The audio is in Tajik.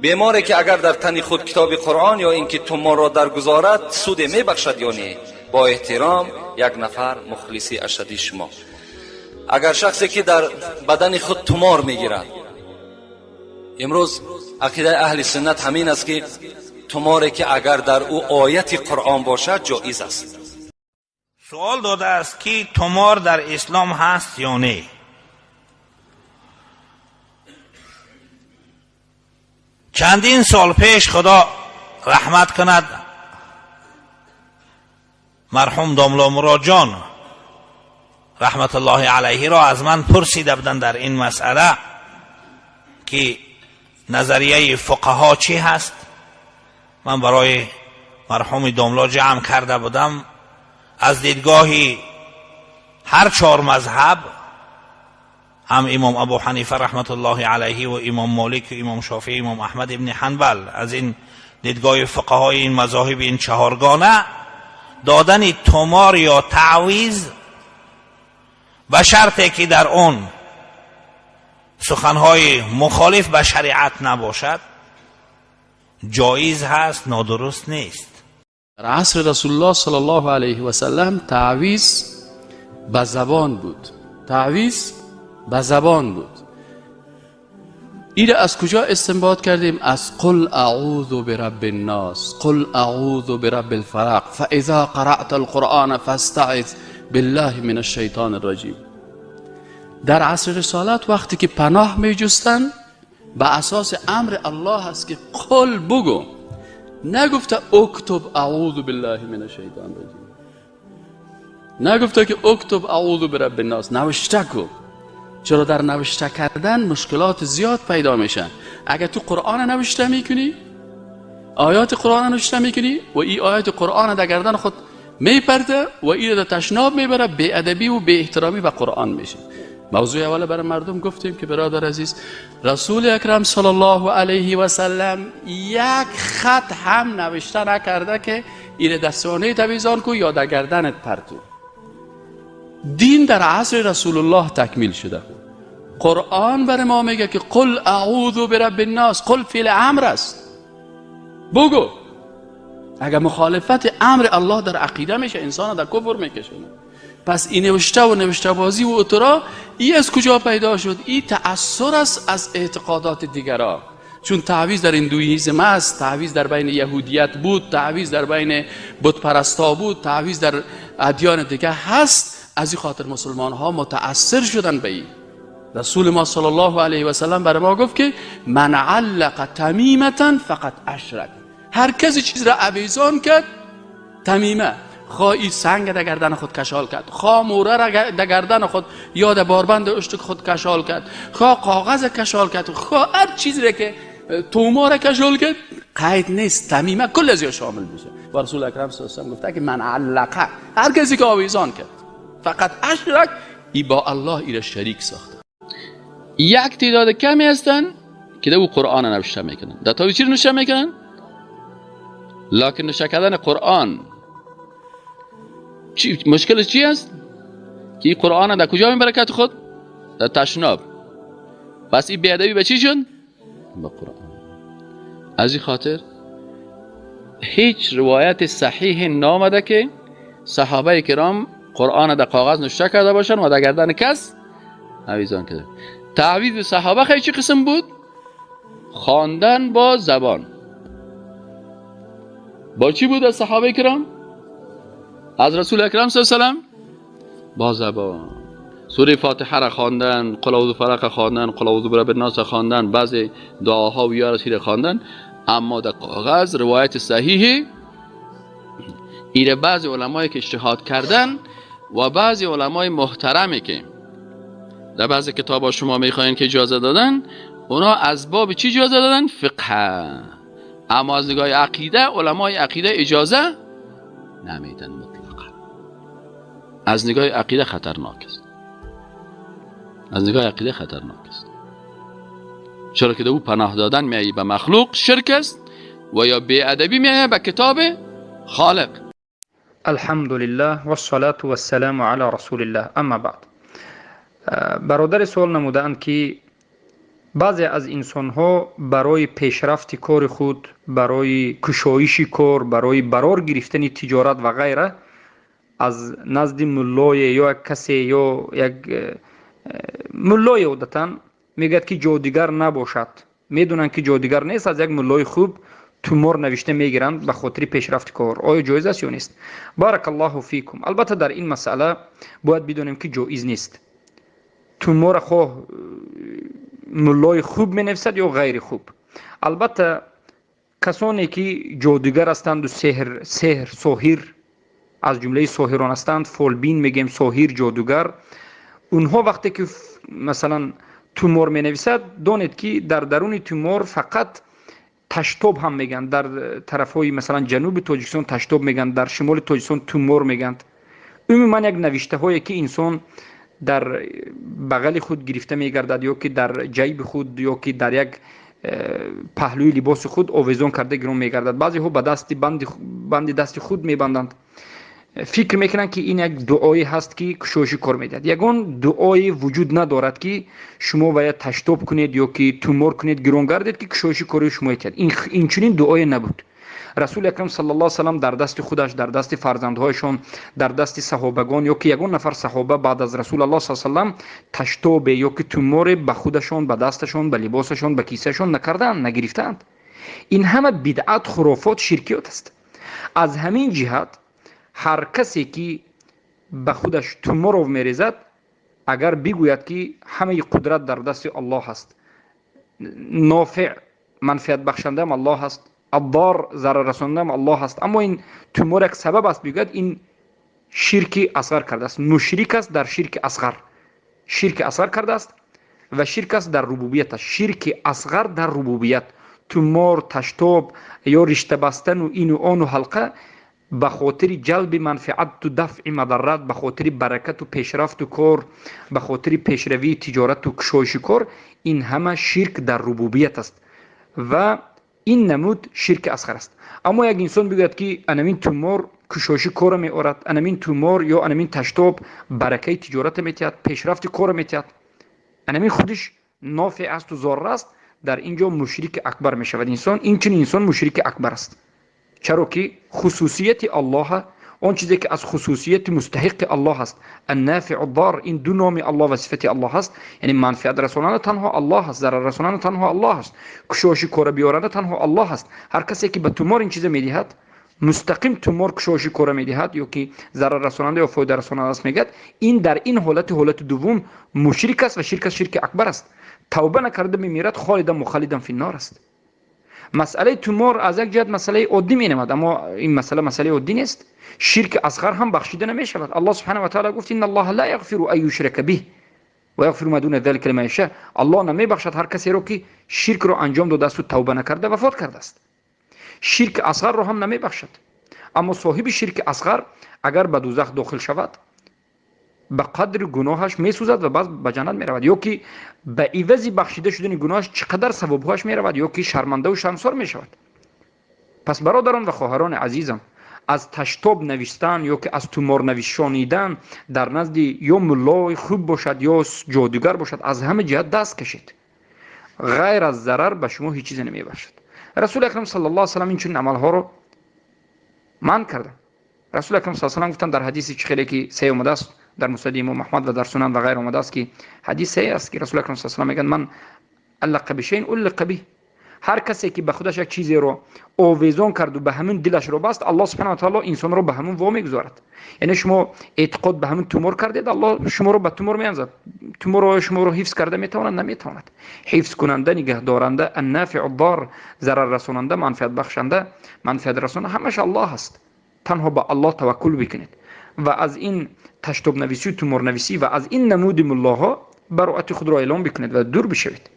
Беморе ки агар дар тани худ китоби Қуръон ё ин ки туморро даргузорад, суде мебахшад ё не? Бо эҳтиром, як нафар мухлиси ашадии шумо. Агар шахсе ки дар бадани худ тумор мегирад, имрӯз ақидаи аҳли суннат ҳамин аст, ки туморе ки агар дар ӯ ояти Қуръон бошад, ҷоиз аст. Суол додааст, ки тумор дар ислом ҳаст ё не. Чандин сол пеш, худо раҳмат кунад марҳум домло Муроджон раҳматуллоҳи алайҳиро, аз ман пурсида буданд дар ин масъала, ки назарияи фуқаҳо чӣ ҳаст. Ман барои марҳуми домло ҷамъ карда будам аз дидгоҳи ҳар чор мазҳаб, ҳам имом Абу Ҳанифа раҳматуллоҳи алайҳи ва имом Молик ва имом Шофеӣ, имом Аҳмад ибни Ҳанбал, аз ин дидгоҳи фуқаҳои ин мазоҳиби ин чаҳоргона додани тумор ё таъвиз ба шарте ки дар он суханҳои мухолиф ба шариат набошад, ҷоиз ҳаст, нодуруст нест. Дар асри Расулуллоҳ саллаллоҳу алайҳи васаллам таъвиз ба забон буд, таъвиз ба забон буд. Иро аз куҷо истинбот кардем? Аз قل اعوذ برب الناس، قل اعوذ برب الفلق، فاذا قرأت القرآن فاستعذ بالله من الشیطان الرجیم. در عصر رسالت وقتی که پناه میجستن، به اساس امر الله است که قل بگو، نگفته اکتب اعوذ بالله من الشیطان الرجیم، نگفته که اکتب اعوذ برب الناس، نوشته کو. چرا؟ در نوشته کردن مشکلات زیاد پیدا میشن. اگر تو قرآن نوشته میکنی، آیات قرآن نوشته میکنی و این آیات قرآن در گردن خود میپرده و این در تشناب میبره، بی ادبی و بی احترامی به قرآن میشه. موضوع اول برای مردم گفتیم که برادر عزیز، رسول اکرم صلی الله علیه و سلم یک خط هم نوشته نکرده که این دستانه تویزان کو یا در گردنت پرتو. دین در عصر رسول الله تکمیل شده. قرآن بر ما میگه که قل اعوذ برب الناس. قل فعل امر است، بگو. اگر مخالفت امر الله در عقیده میشه، انسان در کفر میکشونه. پس این نوشته و نوشته بازی و اترا ای از کجا پیدا شد؟ ای تأثر است از اعتقادات دیگرا. چون تعویذ در هندویزم است، تعویذ در بین یهودیت بود، تعویذ در بین بت پرستا بود، تعویذ در ادیان دیگه هست. از این خاطر مسلمان ها متأثر شدن به این. رسول ما صلی الله علیه و سلم برای ما گفت که من علق تمیمة فقد اشرک. هر کسی چیز را آویزان کرد، تمیمه، خواه ای سنگ در گردن خود کشال کرد، خواه موره را در گردن خود یا در باربند اشتک خود کشال کرد، خواه کاغذ کشال کرد، خواه هر چیز را که تومار کشال کرد، قید نیست، تمیمه کل از شامل میشه. و رسول اکرم صلی الله علیه و گفته که من علقه، هر کسی که آویزان کرد، فقد اشرک، ای با الله ای را شریک ساخته. یک تعداد کمی هستن که در او قرآن نوشته میکنن، در تا چی نوشته میکنن؟ لکن نوشته کردن قرآن چی مشکل چی است؟ که این قرآن در کجا میبره کت خود؟ در تشناب. پس این بیادبی به چی شد؟ به قرآن. از این خاطر هیچ روایت صحیح نامده که صحابه کرام قرآن در کاغذ نوشته کرده باشن و در گردن کس آویزان کرده. تعویذ صحابه خیلی چی قسم بود؟ خواندن با زبان. با چی بود از صحابه کرام؟ از رسول اکرم صلی الله علیه و سلم با زبان. سوره فاتحه را خواندن، قل اعوذ فلق خواندن، قل اعوذ برب الناس خواندن، بعضی دعاها و یا رسول خواندن. اما در کاغذ روایت صحیح ایره بعضی علمایی که اجتهاد کردن و بعضی علمای محترمی که در بعضی کتاب شما میخواین که اجازه دادن، اونا از باب چی اجازه دادن؟ فقه. اما از نگاه عقیده، علمای عقیده اجازه نمیدن مطلقا. از نگاه عقیده خطرناک است، از نگاه عقیده خطرناک است، چرا که او پناه دادن میایی به مخلوق شرک است و یا بی ادبی میایی به کتاب خالق. الحمد لله والصلاة والسلام على رسول الله، اما بعد. Бародаре суол намудаанд, ки Баъзе аз инсонҳо барои пешрафти кори худ, барои кушоиши кор, барои барор гирифтани тиҷорат ва ғайра аз назди муллое ё як касе ё як муллое одатан мегӯяд, ки ҷодугар набошад. Медонанд, ки ҷодугар нест, аз як муллои хуб тумор навишта мегиранд ба хотири пешрафти кор. Оё ҷоиз аст ё нест? Баракаллоҳу фикум. Албатта, дар ин масъала бояд бидонем, ки ҷоиз нест. Тумора хоҳ муллои хуб менависад ё ғайри хуб, албатта, касоне ки ҷодугар ҳастанду сеҳр, соҳир, аз ҷумлаи соҳирон ҳастанд, фолбин мегӯем, соҳир, ҷодугар, онҳо вақте ки, масалан, тумор менависад, донед, ки дар даруни тумор фақат таштоб ҳам мегӯянд. Дар тарафҳои, масалан, ҷануби Тоҷикистон таштоб мегӯянд, дар шимоли Тоҷикистон тумор мегӯянд. Умуман, як навиштаҳое ки инсон дар бағали худ гирифта мегардад ё ки дар ҷайби худ, ё ки дар як паҳлӯи либоси худ овезон карда гирон мегардад. Баъзеҳо ба дасти банди дасти худ мебанданд, фикр мекунанд, ки ин як дуое ҳаст, ки кушоиши кор медиҳад. Ягон дуое вуҷуд надорад, ки шумо бояд таштоб кунед ё ки тумор кунед, гирон гардед, ки кушоиши кори шумо етиҳад. Инчунин дуое набуд. Расули акрам саллаллоҳу салам дар дасти худаш, дар дасти фарзандҳояшон, дар дасти саҳобагон ё ки ягон нафар саҳоба баъд аз Расулаллоҳ са салам таштобе ё ки туморе ба худашон, ба дасташон, ба либосашон, ба кисаашон накардаанд, нагирифтаанд. Ин ҳама бидъат, хурофот, ширкиёт аст. Аз ҳамин ҷиҳат ҳар касе ки ба худаш туморов мерезад, агар бигӯяд, ки ҳамаи қудрат дар дасти Аллоҳ аст, нофеъ, манфиатбахшандаам Аллоҳ аст, аддор, зараррасондаам Аллоҳ аст, аммо ин тумор як сабаб аст, бигӯяд, ин ширки асғар кардааст, мушрик аст дар ширки асғар. Ширки асғар кардааст ва ширк аст дар рубубияташ. Ширки асғар дар рубубият. Тумор, таштоб ё ришта бастану ину ону ҳалқа ба хотири ҷалби манфиату дафъи мадаррат, ба хотири баракату пешрафту кор, ба хотири пешравии тиҷорату кушоиши кор, ин ҳама ширк дар рубубият аст ва ин намуд ширки асғар аст. Аммо як инсон бигӯяд, ки анамин тумор кушоиши корро меорад, анамин тумор ё анамин таштоб баракаи тиҷората метиҳад, пешрафти корро метиҳад, анамин худиш нофеъ асту зорр аст, дар ин ҷо мушрики акбар мешавад инсон. Инчунин инсон мушрики акбар аст, чаро ки хусусияти Аллоҳа, он чизе ки аз хусусияти мустаҳиқи Аллоҳ аст, аннафиу дор, ин ду номи Аллоҳ ва сифати Аллоҳ аст, яъне манфиат расонанда танҳо Аллоҳ аст, зарар расонанда танҳо Аллоҳ аст, кушоиши кора биёранда танҳо Аллоҳ аст. Ҳар касе ки ба тумор ин чиза медиҳад, мустақим тумор кушоиши кора медиҳад ё ки зарар расонанда ё фоида расонанда аст мегӯяд, ин дар ин ҳолати дуввум мушрик аст ва ширк аст, ширки акбар аст. Тавба накарда мемирад, холидан мухаллидан финнор аст. Масъалаи тумор аз як ҷиҳат масъалаи оддӣ менамад, аммо ин масъала масъалаи оддӣ нест. Ширки асғар ҳам бахшида намешавад. Аллоҳ субҳана ва таала гуфт: инна Аллоҳа ла яғфиру ан юшрака биҳ ва яғфиру ма дуна залика лиман яша. Аллоҳ намебахшад ҳар касеро, ки ширкро анҷом додаасту тавба накарда вафот кардааст. Ширки асғарро ҳам намебахшад. Аммо соҳиби ширки асғар агар ба дузах дохил шавад, ба қадри гуноҳаш месӯзад ва баъд ба ҷаннат меравад, ё ки ба ивази бахшида шудани гуноҳаш чӣ қадар савобҳояш меравад, ё ки шармандаву шармсор мешавад. Пас, бародарон ва хоҳарони азизам, аз таштоб навиштан ё ки аз тумор навишонидан дар назди ё муллои хуб бошад, ё ҷодугар бошад, аз ҳама ҷиҳат даст кашед. Ғайр аз зарар ба шумо ҳеҷ чизе намебахшад. Расули акрам саллаллоҳу салам инчунин амалҳоро манъ карданд. Расули акрам саллаллоҳу салам гуфтанд дар ҳадиси чӣ хеле ки саҳеҳ омадааст, дар муснади имом Аҳмад ва дар сунан ва ғайр омадааст, ки ҳадис саҳеҳ аст, ки Расули акрам саллаллоҳу салам мегӯянд: ман аллақа бишайин уллиқа биҳ. Ҳар касе ки ба худаш як чизеро овезон карду ба ҳамин дилашро баст, Аллоҳ субҳана ва таъало инсонро ба ҳамин во мегузорад. Яъне шумо эътиқод ба ҳамин тумор кардед, Аллоҳ шуморо ба тумор меанзад. Тумор оё шуморо ҳифз карда метавонад? Наметавонад. Ҳифзкунанда, нигаҳдоранда, аннафиу дор, зараррасонанда, манфиатбахшанда, манфиатрасонанда ҳамаш Аллоҳ аст. Танҳо ба Аллоҳ таваккул бикунед ва аз ин таштобнависию туморнависӣ ва аз ин намуди муллоҳо бароати худро эълон бикунед ва дур бишавед.